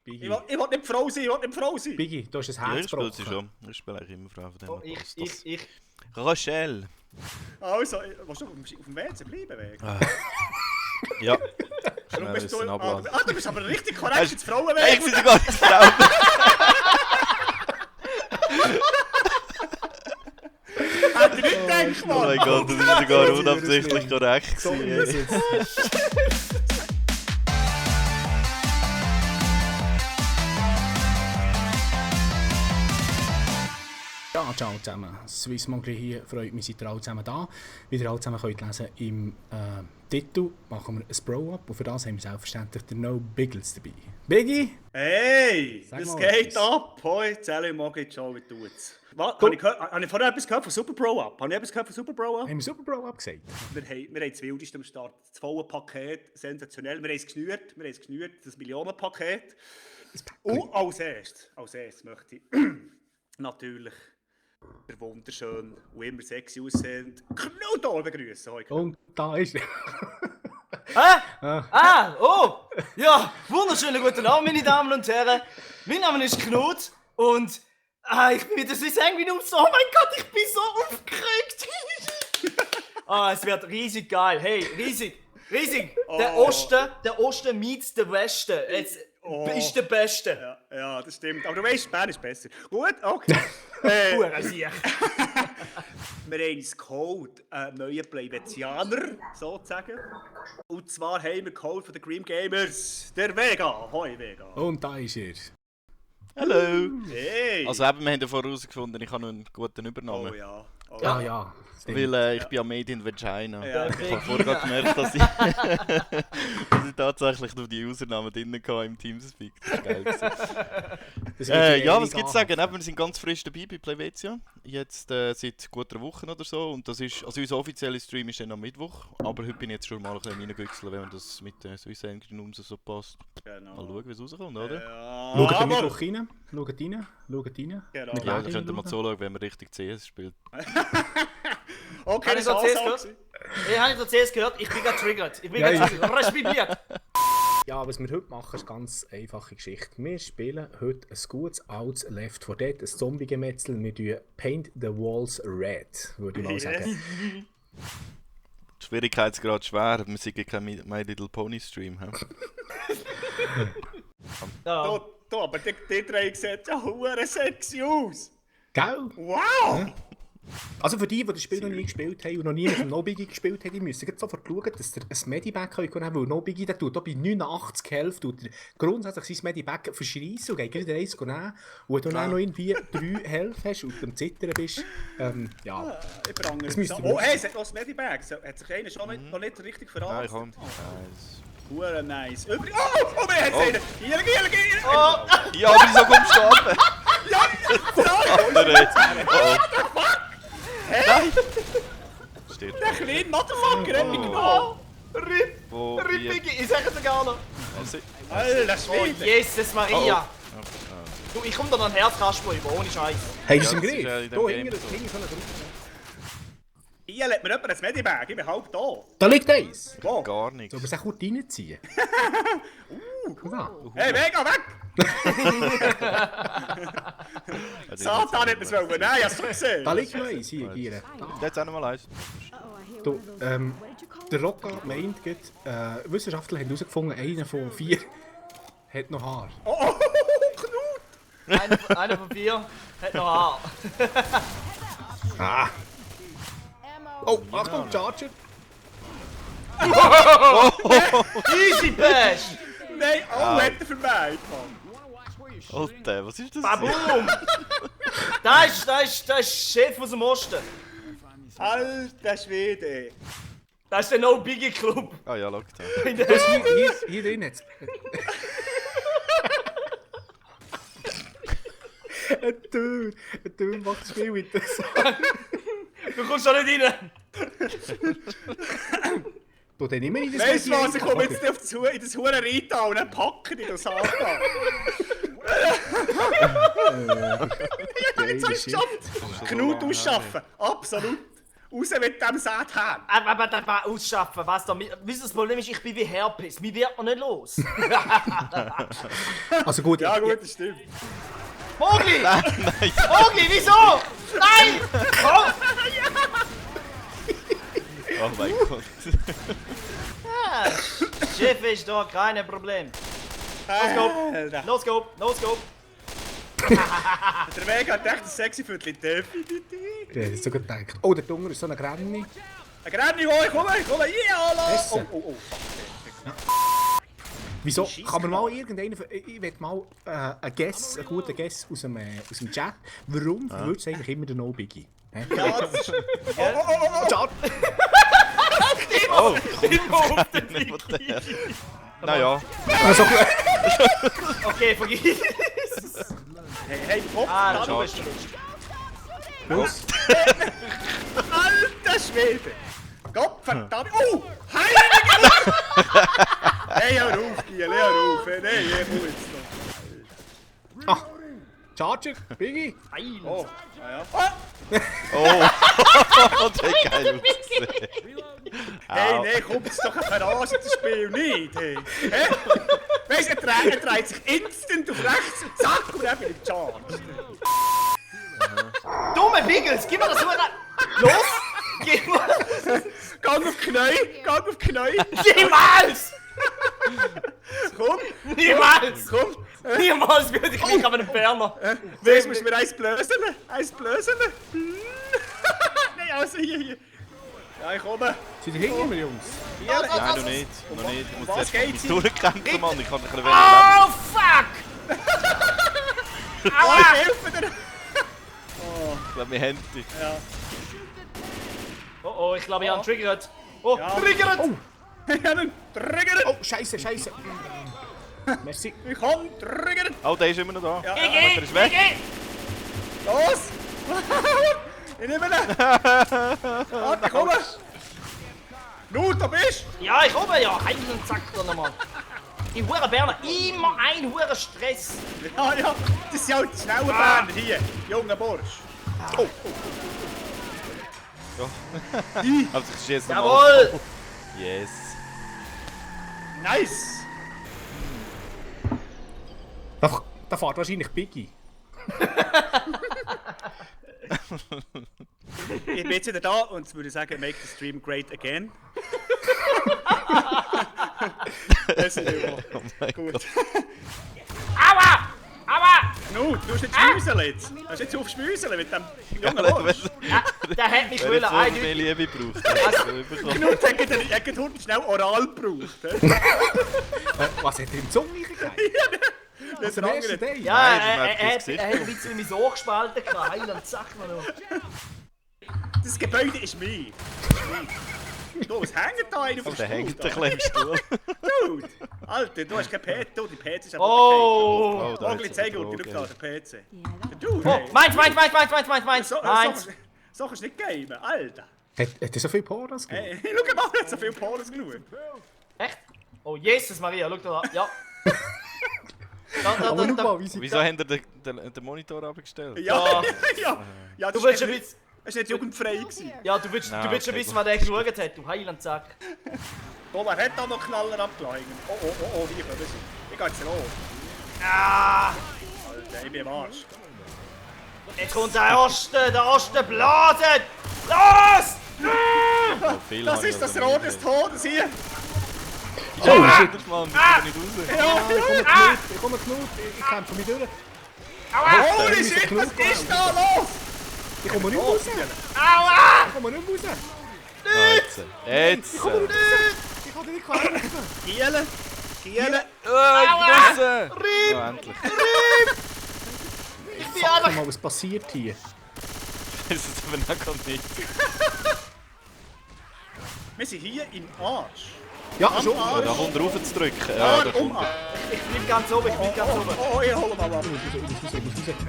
Biggie. Ich will nicht Frau sein, Biggie, du hast ein Herz Ja, ich spiele sie gebrochen. schon. Ich spiele eigentlich immer Frau von Oh, dem. ich. Rochelle. Also, willst du auf dem WC bleiben? Wegen? Ja. Warum Schnell bist ist du... ein Ablass. du bist aber richtig korrekt ins Ich Frauenweg. bin sogar eine Frau. Hat er nicht gedacht, Oh Mann? mein Gott, das ist sogar So unabsichtlich korrekt So gewesen. ist jetzt. Ja, ciao zusammen. Swiss Mongrel hier, freut mich, seid ihr alle zusammen da. Wie ihr alle zusammen könnt lesen im Titel, machen wir ein Bro-Up und für das haben wir selbstverständlich den No Biggles dabei. Biggie! Hey, Sag was mal geht etwas. ab? Hoi, Sally, Mogi, Joe, wie tut's? Habe ich vorher etwas gehört von Super Bro-Up? Habe ich etwas gehört von Super Bro-Up? Haben wir super Bro-Up gesagt? Wir haben das Wildeste am Start. Das volle Paket, sensationell. Wir haben es geschnürt, das Millionenpaket. Und als erstes möchte ich natürlich der wunderschön und immer sexy aussehende Knudor begrüßen. Hoi, Knut. Und da ist er. Oh! Ja, wunderschönen guten Abend, meine Damen und Herren. Mein Name ist Knut und ich bin wieder Swiss Angry Noobs. Oh mein Gott, ich bin so aufgeregt. Es wird riesig geil. Hey, riesig. Der Osten meets der Westen. Jetzt ist der Beste. Ja, das stimmt. Aber du weißt, Bern ist besser. Gut, okay. Sicher. Wir haben uns geholt, einen neuen Pleibetianer, sozusagen. Und zwar haben wir geholt von den Grim Gamers, der Vega. Hoi, Vega. Und da ist er. Hallo. Hey. Also eben, wir haben davor herausgefunden, ich habe noch einen guten Oh Übernamen. ja. Oh, Ja, ja. Weil ich bin ja Made in Vagina. Ja. Ich habe vorher gemerkt, dass ich tatsächlich noch die Usernamen drin hatte im Teamspeak. Das war geil. Ja, was gibt's sagen? Wir sind ganz frisch dabei bei Playvetia. Jetzt seit guter Woche oder so. Und das ist, also unser offizieller Stream ist dann am Mittwoch. Aber heute bin ich jetzt schon mal ein bisschen reingewechselt, wenn das mit den Swiss Angry Noobs so passt. Genau. Mal schauen, wie es rauskommt, oder? Ja, Schaut am aber- Mittwoch rein. Schaut rein. Genau. Mit Ja, Läden dann könnt ihr mal schauen. zuschauen, wenn man richtig CS spielt. Okay, Habe ich das so CS war's. gehört? Ich habe so CS gehört, ich bin getriggert. Ich bin Ja, ja. getriggert. Respidiert. Ja, was wir heute machen, ist eine ganz einfache Geschichte. Wir spielen heute ein gutes altes Left 4 Dead, ein Zombie-Gemetzel. Wir tun Paint the Walls Red, würde ich mal sagen. Die Schwierigkeitsgrad schwer, wir sind kein My Little Pony Stream. He? Ja. Du, aber die drei sehen ja hure sexy aus. Gell? Wow! Also für die das Spiel noch nie gespielt haben und noch nie mit dem No Biggie gespielt haben, die müssen jetzt sofort schauen, dass ihr ein Medipack nehmen könnt, weil No Biggie, der tut auch bei 89 Hälfte, tut er grundsätzlich sein Medipack verschreissen und geht wieder eins nehmen. Und wenn du dann noch irgendwie 3 Hälfte hast und am Zittern bist, ja. Ich prangere Das es müsst an. ihr Oh, wissen. hey, es hat noch ein Medibag. Hat sich einer schon noch nicht richtig Nein, verraten? komm. Hure nice. Oh, wir haben es einen. Hier. Oh, Ja, wieso kommst du ab? Ja, Nein! Steht der kleine Motherfucker hat mich genommen. RIP. wo RIP wir... Biggie, ich sage dir gar noch. Alter, Oh, Schwede. Jesus Maria. Du, ich komme da noch ein Herzkasper über, ohne Scheiß. Hey, das ist Ja, im das ist Griff. ja in dem Da Game hinten so. so eine Gruppe. Hier lädt mir jemand ein Medibag. Ich bin halb da. Da liegt eins. Wo? Gar nichts. Sollen wir es auch gut reinziehen? Ja. Hey, Vega, weg! Satan hat mir's wollen. Nein, ich hab's doch gesehen. Da liegt noch eins, hier, hier. Jetzt auch noch mal eins. Du, der Rocca meint, Wissenschaftler haben herausgefunden, einer von 4 hat noch Haar. Oh, Knut! Einer von 4 hat noch Haar. Ah! Oh, Achtung, Charger! Easy Bash. Nein, oh, hat er vermeint, Mann. Alter, was ist das? Baboom. Da ist Chef aus dem Osten. Alter Schwede. Das ist der No Biggie Club. Ah ja, schau da. Das hier drin jetzt. Ein Tür macht das Spiel interessant. Du kommst da nicht rein. Du dann immer in das Weißt du was, ich Medium- komme jetzt in das Huren Rita und dann packe ich das Satan. Ja, jetzt habe ich es geschafft. Knut ausschaffen. Absolut. Raus mit dem Satan! Aber ausschaffen, was da? Wisst ihr, das Problem ist, ich bin wie Herpes. Mir wird man nicht los. Also gut, Ja gut, das stimmt. Mogli! Nein. Mogli, wieso? Nein! Oh. Oh mein Gott. Ah, Chef ist da, kein Problem. Alter. Los, go! Der Weg hat echt ein sexy Viertel. Definitiv. Ja, das ist so gut gedacht. Oh, der Dunger ist so eine Granny. Ein Granny, ich komme! Ja, la! Essen. Oh. Wieso? Kann man mal irgendeinen... Ich will mal einen guten Guess aus dem Chat. Warum verwirrt es eigentlich immer der No Biggie? Hä? Ja, das ist... Chat! Oh, Immer auf den Biggie. Naja. Also, Okay, vergiss. Hey, Kopf! Ah, du Alter los. Schwede! Gott verdammt! Oh! Heilige! Hey, hör auf, Giel, hör auf! Nein, ich muss jetzt noch. Ah, Charger, Biggie. Oh, ja. Oh, der hat geil ausgesehen. Hey, komm, das ist doch ein Verarsche, das Spiel nicht, hey! Hä? Weißt du, er dreht sich instant auf rechts und zack, und dann bin ich charged. Dumme Biggles, gib mir das Uhr. Los! Gib mir. Gang auf die Knie! Niemals! Komm! Niemals! Komm! Niemals würde ich mich an einem Berner. Zuerst musst du mir eins blöseln! Nein, also hier! Ja, ich komme! Seid ihr hinter mir, Jungs? Nein, noch nicht. Ich muss Was jetzt geht's? mich durchkämpfen, Mann. Ich kann nicht mehr Oh, fuck! Oh, ich helfe dir! Ich glaube, wir haben dich. Ja. Oh, ich glaube, ich habe einen triggert. Oh, Ja. triggert! Ich habe einen Trigger! Oh, Scheiße. Merci. Ich kann Trigger! Oh, der ist immer noch da. Ja, Ich Der ist weg. gehe! Los! Ich nehme ihn! Warte, komm! Nu, da bist Ja, ich oben, ja. Heim und zack, da nochmal. Die Huren Berner, immer ein Huren Stress. du! Ja, das sind halt die schnellen Berner hier, junger Bursch. Oh, Also, ich schieße nochmal. Jawohl! Yes. nice! Da fährt wahrscheinlich Biggie. Ich bin jetzt wieder da und würde sagen, make the stream great again. Das ist immer Oh mein gut. Gott. Aua! Aua! Nu, du musst nicht schmüseln jetzt. Du musst nicht aufschmüseln mit dem jungen Bursch. Der hat mich Wenn wollen er so mehr eindeutig. Liebe braucht, dann hat er bekommen. Nu, der hat Hund schnell oral gebraucht. Was hat er im Zunge gegeben? Das ist Am ein ersten anderer. Day? Ja, Nein, das er merkt man hat ins Gesicht. ein bisschen in mein Ohr gespalten. Heiland, sag mal noch. Das Gebäude ist mein. Du, was hängt da einer auf Der dem hängt Stuhl? ein bisschen im Stuhl. Dude, Alter, du hast kein PC. Du, die PC ist aber Oh! da Ogli, hat's zeig eine dir Droge. da, der PC. Du, Oh, hey. meins! So Meins! kannst du nicht gamen, Alter. Hat er so viel Pornos gemacht? Hey, schau mal, er hat so viel Polen geschaut. Echt? Oh, Jesus Maria, schau da. Ja. Aber schau mal, wie sie... Wieso haben ihr den Monitor abgestellt? Ja, ja. Du Das willst ist ein nicht- bisschen... das ist nicht jugendfrei gewesen. Ja, du willst Nein, ein okay, bisschen, gut. was der geschaut hat. Du Heiland, sag. Oh, wer hat da noch Knaller abgelegt? Oh, hier kommen sie. Ich gehe jetzt los. Ah! Alter, ich bin am Arsch. Jetzt kommt der erste Blasen! Los! So viel Das habe ich ist das also Rohr nicht des Todes hier. Oh, shit. Mann, ich bin nicht raus. Ich komme Knut. Ich kämpfe mich durch. Aua! Holy shit, was ist da los? Ich komme nicht raus. Aua! Ich komme nicht raus. Jetzt! Ich kann dich nicht kämpfen. Gielen. Ich bin draussen! Rieb! Ja, endlich. Ich bin Sag einfach... mal, was passiert hier? Das ist aber noch nicht. Wir sind hier im Arsch. Ja, Am schon. Arsch. Da kommt er rauf zu drücken. Ja, da kommt er. Ich bleib ganz oben, ich bleib ganz oben. Oh, ich hole mal ab.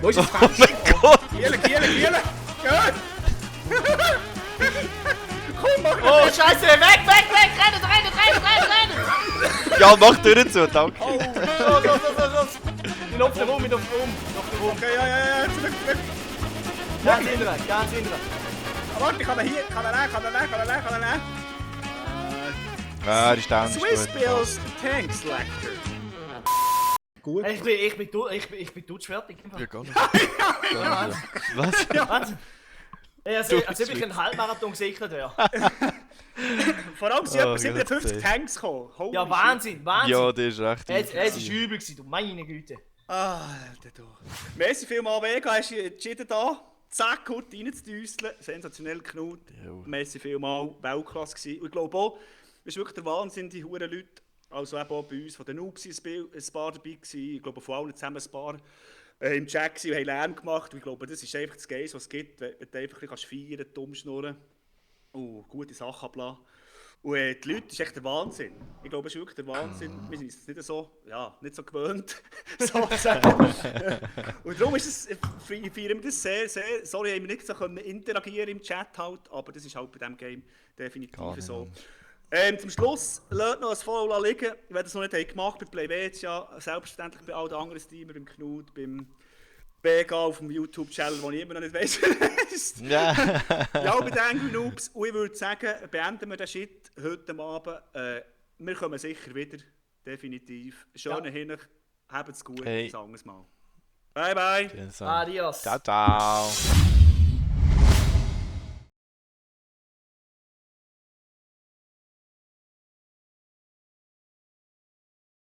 Wo ist das Oh Fenster? mein Gott! Gielen. Gut. Komm, mach Oh, Scheiße! Weg! Rennen! Ja, mach die Tür zu, danke. Los! Ich laufe da rum. Okay, ja, zurück. Ganz hinten. Warte, kann man nehmen? Ah, er ist down. Swiss Bills Tank Selector. Gut. Ich bin todschwertig. Ja, gar nicht. Ja, Was? Wahnsinn. Als ob ich einen Halbmarathon gesichert wäre. Vor allem sind etwa 57 Tanks gekommen. Holy Ja, Wahnsinn. Ja, das ist recht. Es war übel, du meine Güte. Alter, du. Merci vielmals, Vega, hast du entschieden da. Zack, gut reinzudüsseln. Sensationell Knut. Merci vielmals, Weltklasse gewesen. Und ich glaube auch, es ist wirklich der Wahnsinn, die huren Leute. Also eben auch bei uns von den Noobs ein paar dabei gewesen. Ich glaube, von allen zusammen ein paar im Chat gewesen und haben Lärm gemacht. Und ich glaube, das ist einfach das Geilste, was es gibt, wenn du einfach ein bisschen feiern, dumm schnurren und gute Sachen ablassen. Und die Leute, das ist echt der Wahnsinn. Ich glaube, es ist wirklich der Wahnsinn. Wir sind es nicht so gewöhnt, so zu sagen. Und darum ist es, feiern wir das sehr, sehr. Sorry, haben wir nicht so interagieren im Chat halt, aber das ist halt bei diesem Game definitiv so. Zum Schluss, lasst noch ein Follow liegen. Wenn ihr das noch nicht gemacht habt, bei Playvetia, selbstverständlich bei allen anderen Streamern, beim Knut, beim Vega auf dem YouTube-Channel, den ich immer noch nicht weiss, wie er heisst. Ja, bei den Angry Noobs. Und ich würde sagen, beenden wir den Shit heute Abend. Wir kommen sicher wieder, definitiv. Schönen Hin, habt's gut, sagen wir es mal. Bye, bye. Adios. Ciao, ciao.